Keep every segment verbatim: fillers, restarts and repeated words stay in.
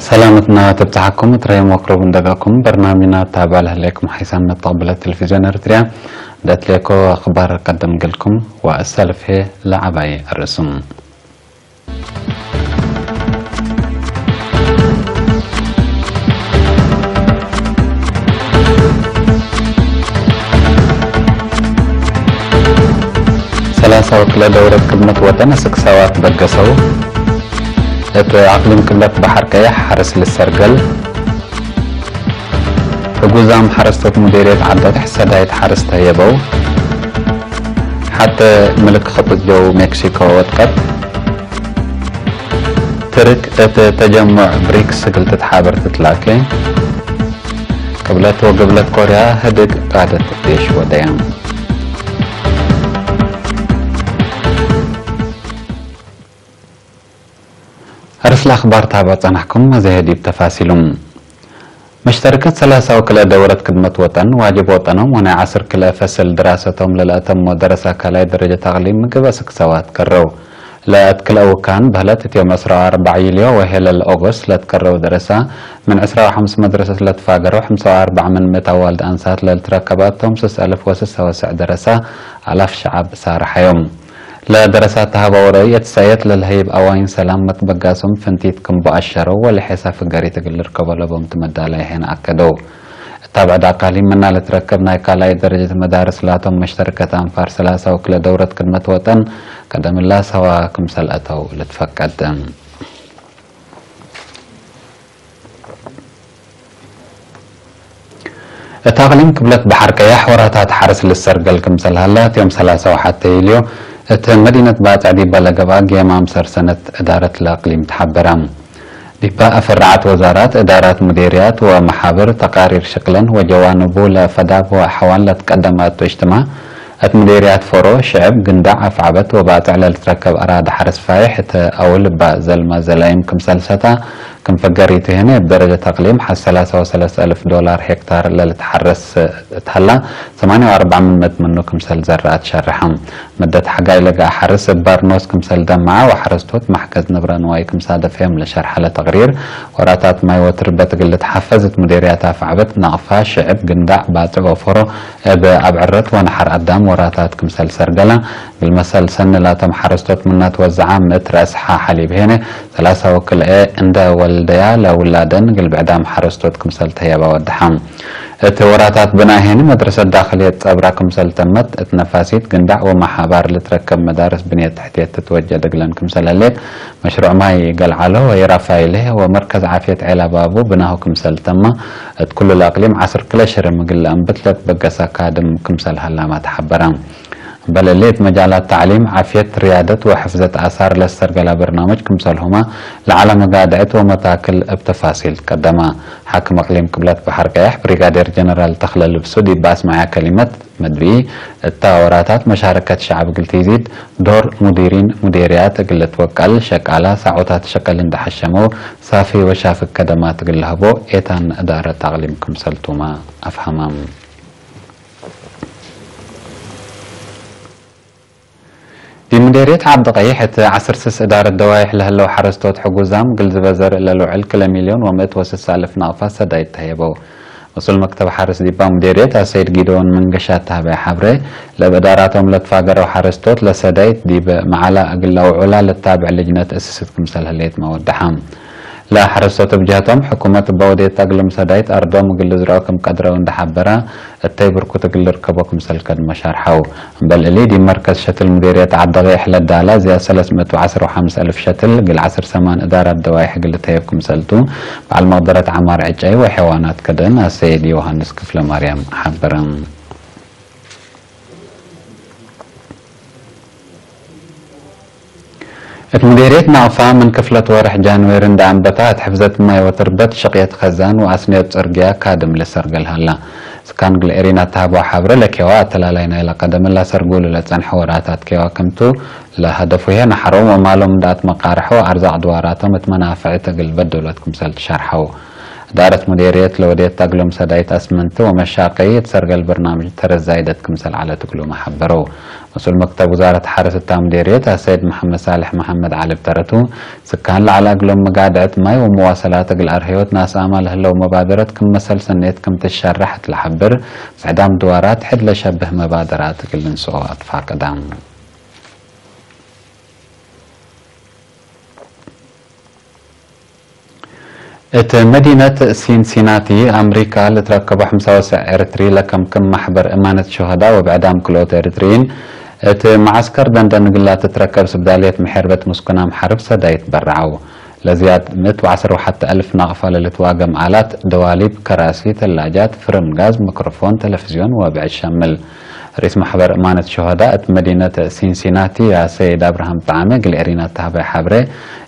ሰላመትና ትብጽሓኩም፣ እት ረየም ወቅሩብ እንደጋኩም በርናሚና ታብዕ ለህሌኩም ሓይሳም መተቅብለት ቴሌቪዝዮን ኤርትርያ። ደትሌኮ አኽባር ቀደም ገልኩም ወአሰልፍ ለዐባይ አርእሱም። ሰላሳ ወክለ ደውረት ክድመት ወጠን እስክ ሰዋት በገሰው። እት አቅሊም ቅብለት በሐር ቀየሕ ሐርስ ልሰርገል። ሕጉዛም ሐረስቶት ሙዴርየት ዐደት ሰዳይት ሐርስ ተህየበው። ሐተ ምልክ ክጡት ጀው ሜክሲኮ ወጥቀት። ትርክ እት ተጀሙዕ ብሪክስ እግል ትትሓበር ትትላኬ። ቅብለት ወግብለት ኮርያ ህድግ ቃደት ዴሽ ወደያ። አርስ ለአኽባር ታብዕ ጸናሕኩም፣ አዜ ዲብ ተፋሲሉም። መሽተርከት ሰላሳ ወክልኤ ደውረት ክድመት ወጠን፣ ዋጅብ ወጠኖም ወናይ ዐስር ክልኤ ፈስል ድራሰቶም ለለአተሞ ደረሳ ካልኣይ ደረጀት አቅሊም ምግብ እስክ ሰዋት ከረው። ለእት ክልኤ ውካን በህለት እት ዮም ዕስራ ወአርበዕ ዩልዮ ወሄለል ኦጎስት ለትከረው ደረሳ፣ ምን ዕስራ ወሐምስ መድረሰት ለትፋገረው፣ ሕምሳ ወአርበዕ ምን ምእት አዋልድ አንሳት ለልትረከባቶም፣ ስስ አልፍ ወስስ ወሰዕ ደረሳ አላፍ ሸዐብ ሳርሐዮም። ለደረሳት ተሀበው ረአይ እት ሰእየት ለልሀይብ አዋይን ሰላም መትበጋሶም ፍንቲት ክም በአሸረው ወለሐሳ ፍገሪት እግል ልርከቦ ለቦም ትመዳላይ ሄን አከደው። እት ታብዕድ አቃሊም ምና ልትረከብ ናይ ካልኣይ ደረጀት መዳርስ ላቶም መሽተርከት አንፋር ሰላሳ ወክለ ደውረት ክድመት ወጠን ቀደምላ ሰዋ ክምሰል አተው ልትፈቀድ። እት አቅሊም ቅብለት በሐር ቀያሕ ወራታት ሐርስ ልሰርገል ክምሰል ሀላ፣ እት ዮም ሰላሳ ወሐቴ ዩልዮ እት መዲነት ባጽዕ ዲበ ለገብአ ጌማ ምሰር ሰነት እዳረት ለአቅሊም ተሐበረ። ዲበ አፈራዓት ወዛራት፣ እዳራት ሙዴርያት ወመሓብር ተቃሪር ሽቅለን ወጀዋንቡ ለፈዳብ ወሐዋን ለትቀደመ እቱ እጅትማዕ፣ እት ሙዴርያት ፎሮ፣ ሽዕብ፣ ግንዳዕ፣ አፍዐበት ወባጽዕ ለልትረከብ አራድ ሐርስ ፋይሕ እት አውል እበ ዘልመ ዘላይም ክምሰል ሰታ፣ ክም ፈገሪቱ ህነ እብ ደረጀት አቅሊም ሐ ሰላሳ ወሰለስ አልፍ ዶላር ሄክታር ለልትሐረስ እት ሀላ፣ ሰማንያ ወአርበዕ ምን ምእት ምኑ ክምሰል ዘረአት ሸርሐ። መደት ሐጋይ ለገአ ሐርስ እብ ባርኖስ ክምሰል ደመዐ ወሐረስቶት መሕከዝ ንብረ ንዋይ ክም ሳደፈዮም ለሸርሐ ለተቅሪር፣ ወራታት ማይ ወትርበት እግል ልትሐፈዝ እት ሙዴርያት አፍዐበት፣ ናቅፋ፣ ሽዕብ፣ ግንዳዕ፣ ባጽዕ ወፎሮ እብ አብዕረት ወነሐር አዳም ወራታት ክምሰል ሰርገላ፣ እግል መሰል ሰኒ ላቶም ሐረስቶት ምና ትወዘዐ ምእት ረአስ ሐ ሐሊብ ሄነ፣ ሰላሳ ወክልኤ እንደ ወልደያ ለውላደን እግል ብዕዳም ሐረስቶት ክምሰል ተህየባ ወደሐ። እት ወራታት ብናይ ሄኒ መድረሰት ዳክልየት ጸብራ ክምሰል ተመት፣ እት ነፋሲት፣ ግንዳዕ ወመሓባር ልትረከብ መዳርስ ብንየት ተሕትየት ትትወጀድ እግለን ክምሰል ህሌት፣ መሽሩዕ ማይ ገልዓሎ ወየራፋይሌ ወመርከዝ ዓፍየት ዔላ ባቡ ብናሁ ክምሰል ተመ፣ እት ኩሉ ለአቅሊም ዐስር ክለ ሽርም እግል ለአንብት ለትበገሰ ካድም ክምሰል ሀላማ ተሐበረ። እምበል እሊ፣ እት መጃላት ተዕሊም፣ ዓፍየት፣ ርያደት ወሕፍዘት አሳር ለሰርገላ በርናመጅ ክምሰልሁመ ለዐለ መጋድዕት ወመታክል እብ ተፋሲል ትቀደመ። ሓክም እቅሊም ቅብለት በሐር ቀያሕ ብሪጋዴር ጀነራል ተኽለ ልብሱ ዲብ አስመዐ ከሊመት መድብኢ፣ እታ ወራታት መሻረከት ሸዐብ እግል ቲዚድ፣ ዶር ሙዲሪን ሙዴርያት እግል ልትወቀል፣ ሸቃላ ሳዖታት ሸቀል እንዴ ሐሸመው፣ ሳፊ ወሻፍግ ከደማት እግል ለሀቦ ኤታን እዳረት አቅሊም ክምሰልቱመ አፍሀመ። ዲብ ምዴርየት ዐብድ ቀይሕ እት ዐስር ስስ እዳረት ደዋይሕ ለህለው ሐረስቶት ሕጉዛም እግል ዝበዘር ለልውዕል ክለ ሚልዮን ወምእት ወስስ አልፍ ናቅፋ ሰዳይት ተህየበው። መስኡል መክተብ ሐርስ ዲባ ምዴርየት አሰይድ ጊደዎን መንገሻ ተሀበየ ሐብሬ፣ ለእብ እዳራቶም ለትፋገረው ሐረስቶት ለሰዳይት ዲብ መዓላ እግል ለአውዑላ ለታብዕ ልጅነት እስስት ክምሰል ህሌትመ ወደሐ። ለሐረስቶት እብ ጀህቶም፣ ሕኩመት እበ ወዴት አግሉም ሰዳይት አርዶም እግል ልዝርዖ ክም ቀድረው እንዴ ሐበረ፣ እተይ ብርኩት እግል ልርከቦ ክምሰል ከድመ ሻርሐው። እምበል እሊ፣ ዲብ መርከዝ ሸትል ሙዴርየት ዐዲ ቀይሕ ለዳላ ዝያድ ሰለስ ምእት ወዐስር ወሐምስ አልፍ ሸትል እግል ዐስር ሰማን እዳራት ደዋይሕ እግል ልትሀየብ ክምሰልቱ፣ በዐል መቅደረት ዐማር ዕጨይ ወሐይዋናት ከደን አሰይድ ዮሐንስ ክፍለማርያም ሐበረ። እት ሙዴርየት ናቅፋ ምን ክፍለት ወርሕ ጃንዌሪ እንደ አንበታ እት ሕፍዘት ማይ ወትርበት ሽቅየት ከዛን ወአስንዮት ጽርግያ ካድም ልሰርገል ሀላ። ካን እግል ኤሪና ተሀበው ሐብረ ለኬዋ አተላላይ ናይለ ቀደም እለ ሰርጉሉ ለጸንሐ ወራታት ኬዋ ክምቱ፣ ለሀደፉ ህዬ ነሐሮም ወማሎም እንደ አትመቃርሐው አርዛቅ ድዋራቶም እት መናፍዕት እግል በደሎት ክምሰል ትሸርሐው። እዳረት ሙዴርየት ለወዴት አግሎም ሰዳይት አስመንት ወመሻቀይ እት ሰርገል በርናምጅ ተረት ዛይደት ክምሰል ዐለት እግሉም ሐበረው። መስኡል መክተብ ውዛረት ሐርስ እታ ሙዴርየት አሰይድ መሐመድ ሳልሕ መሐመድ ዐሊ ብተረቱ፣ ስካን ለዐለ እግሎም መጋድዐት ማይ ወመዋሰላት እግል አርህዮት ናስአማ ለህለው መባደረት ክም መሰል ሰኔት ክም ትሸረሕ እት ለሐብር፣ ብዕዳም ድዋራት ሕድ ለሸብህ መባደራት እግል ልንስኦ አትፋቀዳም። እት መዲነት ሲንሲናቲ አምሪካ ልትረከቦ ሕምሳ ወሰዕ ኤርትሪ ለከምክም ማሕበር እማነት ሹሀዳ ወብዕዳም ክልኦት ኤርትርይን እት መዓስከር ደንደን እግላ ትትረከብ ስብዳልየት ምሕርበት ምስኩናም ሐርብ ሰዳይት በረዐው። ለዝያድ ምእት ወዐስር ወሐተ አልፍ ናቅፋ ለልትዋገም አላት፣ ደዋሊብ፣ ከራሲ፣ ተላጃት፣ ፍርም ጋዝ፣ ሚክሮፎን፣ ተለፍዝዮን ወብዕድ ሸምል። ርኢስ ማሕበር እማነት ሹሀዳ እት መዲነት ሲንሲናቲ አሰይድ አብርሃም ጠዓመ እግል ኤሪና ተሀበ ሐብሬ፣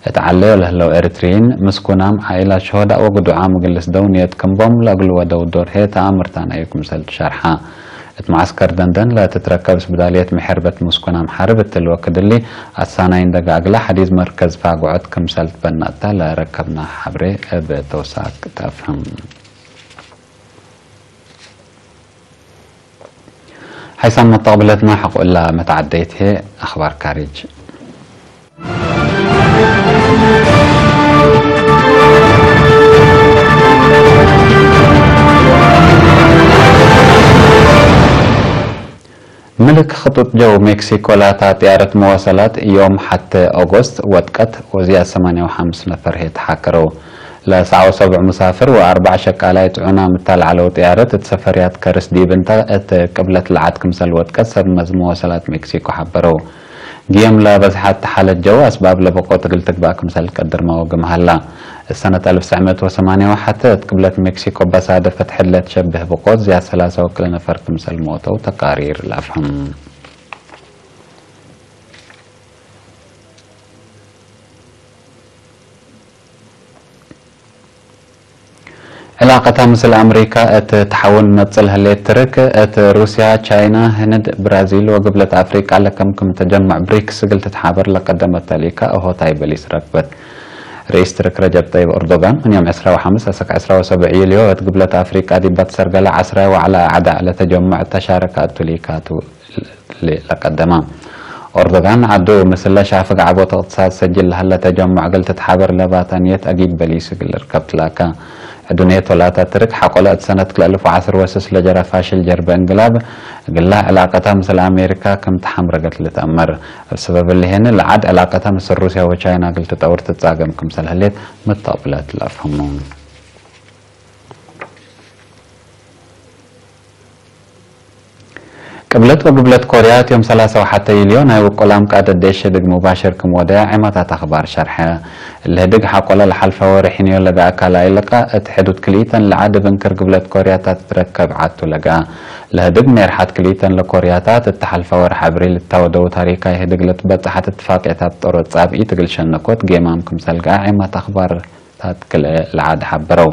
እት ዐለዮ ለህለው ኤርትርይን ምስኩናም፣ ዓኢላት ሹሀዳእ ወግዱዓም እግል ልስደው ንየት ክም ቦም ለእግል ወደው ዶር ህዬ ተአምርታን አዩ ክምሰል ትሸርሐ። እት መዓስከር ደንደን ለትትረከብ ስብዳልየት ምሕርበት ምስኩናም ሐርብ እትሊ ወክድ እሊ አሳናይ እንደ ጋግላ ሐዲስ መርከዝ ፋግዖት ክምሰል ትበነአታ ለረከብና ሐብሬ እብ ተውሳክ ተአፍህም። ሐይሳም መተቅብለትና ሐቆ እላ መተዓደይት ህዬ አኽባር ካሪጅ። ምልክ ክጡጥ ጀው ሜክሲኮ ላታ ጥያረት መዋሰላት ዮም ሐቴ ኦጎስት ወድቀት ወዝያድ ሰማንያ ወሐምስ ነፈር ህዬ ተሓከረው። ለሰዓ ወሰብዕ ሙሳፍር ወአርበዕ ሸቃላይ ጽዑናም እታ ለዐለው ጥያረት እት ሰፈርያት ከርስ ዲብ እንተ እት ቅብለት ለዐድ ክምሰል ወድቀት ሰብ መዝ መዋሰላት ሜክሲኮ ሐበረው። ግየም ለበዝሐት ሐለት ጀው አስባብ ለበቆት እግል ትግባእ ክምሰል ትቀድር መዋግም ሀላ። እት ሰነት አልፍ ትሰዕ ምእት ወሰማንያ ወሐተ እት ቅብለት ሜክሲኮ በሳደፈት ሕድ ለትሸብህ በቆት ዝያድ ሰላሳ ወክለ ነፈር ክምሰል ሞተው ተቃሪር ለአፍህም። ዕላቀታ ምስል አምሪካ እት ተሐውን መጽል ህሌት ትርክ፣ እት ሩስያ፣ ቻይና፣ ህንድ፣ ብራዚል ወግብለት አፍሪቃ ለከም ክም ተጀመዕ ብሪክስ እግል ትትሓበር ለቀደመት ተሊካ እሆታይ በሊስ ረክበት። ርኢስ ትርክ ረጀብ ጠይብ ኦርዶጋን፣ ምን ዮም ዕስራ ወሐምስ አሰክ ዕስራ ወሰብዕ ዩልዮ፣ እት ግብለት አፍሪቃ ዲብ በትሰርገለ ዐስራይ ወዕለ አዕዳእ ለተጀመዕ ተሻረከ አቱ ሊካቱ ለቀደመ። ኦርዶጋን፣ ዐዱ ምስለ ሻፍግ ዐቦት እቅትሳድ ሰጅል ለሀለ ተጀሙዕ እግል ትትሓበር ለባታ ንየት አጊድ በሊስ እግል ልርከብ ትላከ። ዕዱ ኔቶ ላታ ትርክ ሐቆለ እት ሰነት ክልኤ አልፍ ወዐስር ወስስ ለጀረ ፋሽል ጀርበ እንግላብ፣ እግላ ዕላቀታ ምስል አሜሪካ ክም ተሐምረገት ልትአመር። እብ ሰበብ እሊ ህኒ ለዐድ ዕላቀታ ምስል ሩስያ ወቻይና እግል ትጠውር ትትጻገም ክምሰል ህሌት መተቅብለት ለአፍህሙ። ቅብለት ወግብለት ኮርያ፣ እት ዮም ሰላሳ ወሐተ ዩልዮ ናይ ውቁላም ቃደት ዴሽ ህድግ ሙባሽር ክም ወደያ ዔማታት አኽባር ሸርሐ። እሊ ህድግ ሐቆለ ለሐልፈ ወርሕ ሒንዮ ለገአ ካልኣይ ልቃእ እት ሕዱድ ክልኢተን ለዐድ እብ እንክር ግብለት ኮርያታት ትትረከብ ዐድ ቱ ለገአ። ለህድግ ሜርሐት ክልኢተን ለኮርያታት እት ሐልፈ ወርሕ አብሪል እት ተወደው ታሪካይ ህድግ ለትበጸሐት እትፋቅየት አብጠሮት ጻብኢት እግል ሸነኮት ጌማም ክምሰል ገአ ዔማት አኽባር ታት ክልኤ ለዐድ ሐበረው።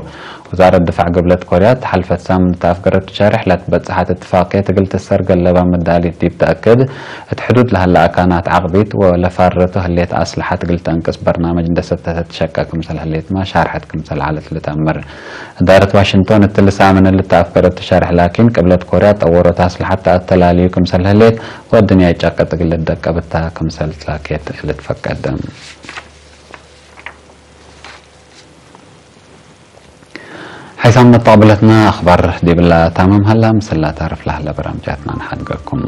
ወዛረት ድፋዕ ግብለት ኮርያ፣ እት ሐልፈት ሳምንት አፍገረቱ ሸርሕ ለትበጽሐት እትፋቅየት እግል ትሰርገል ለባ መዳሊት ዲብ ተአክድ፣ እት ሕዱድ ለሀለ አካናት ዐቅቢት ወለፋረቱ ህሌት አስለሐት እግል ተአንቅስ በርናመጅ እንደ ሰተተ ትሸቀ ክምሰል ህሌትመ ሻርሐት ክምሰል ዐለት ልትአምር። እዳረት ዋሽንግቶን እትሊ ሳምን እሊ እት አፍገረቱ ሸርሕ ላኪን፣ ቅብለት ኮርያ ጠወሮት አስለሐት ተአተላልዩ ክምሰል ህሌት ወአዱንያይ ጨቅጥ እግል ልትደቀብ እታ ክምሰል ትላኬት ልትፈቀድ። ሐይሳም መተቅብለትነ አኽባር ዲብላ ታምም ሀላ፣ ምስላ ታርፍ ለሀለ በራምጃትና ነሓድገኩም።